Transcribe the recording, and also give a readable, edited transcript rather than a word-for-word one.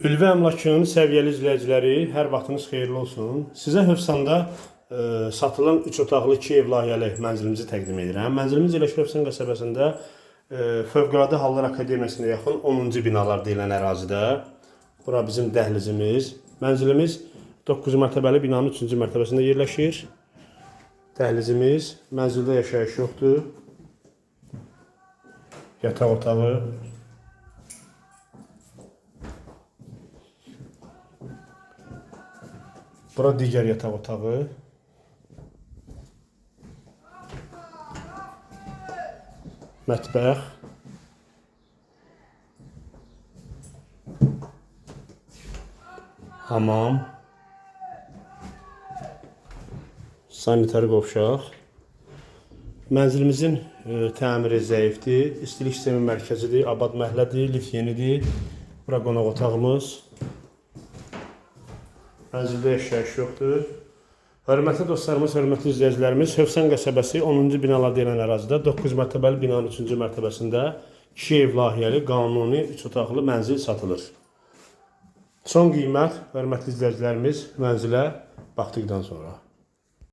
Ülvi Əmlakın səviyyəli izləyiciləri, hər vaxtınız xeyirli olsun. Sizə Hövsanda satılan 3 otaqlı 2 ev layihəli mənzilimizi təqdim edirəm. Mənzilimiz yerləşir Hövsan qəsəbəsində Fövqəladə Hallar Akademiyasına yaxın 10-cu binalar deyilən ərazidə. Bura bizim dəhlizimiz. Mənzilimiz 9 mərtəbəli binanın 3-cü mərtəbəsində yerləşir. Dəhlizimiz, mənzildə yaşayış yoxdur. Yataq otağı. Bura digər yataq otağı. Mətbəx. Hamam. Sanitar qovşaq. Mənzilimizin təmiri zəifdir. İstilik sistemi mərkəzidir, abad məhəllədir, lift yenidir. Bura qonaq otağımız. Mənzildə yaşayış yoxdur. Hörmətli dostlarımız, hörmətli izləyicilərimiz, Hövsən qəsəbəsi 10-cu binalar deyilən ərazidə 9 mərtəbəli binanın 3-cü mərtəbəsində 2 ev layihəli qanuni 3 otaqlı mənzil satılır. Son qiymət, hörmətli izləyicilərimiz, mənzilə baxdıqdan sonra.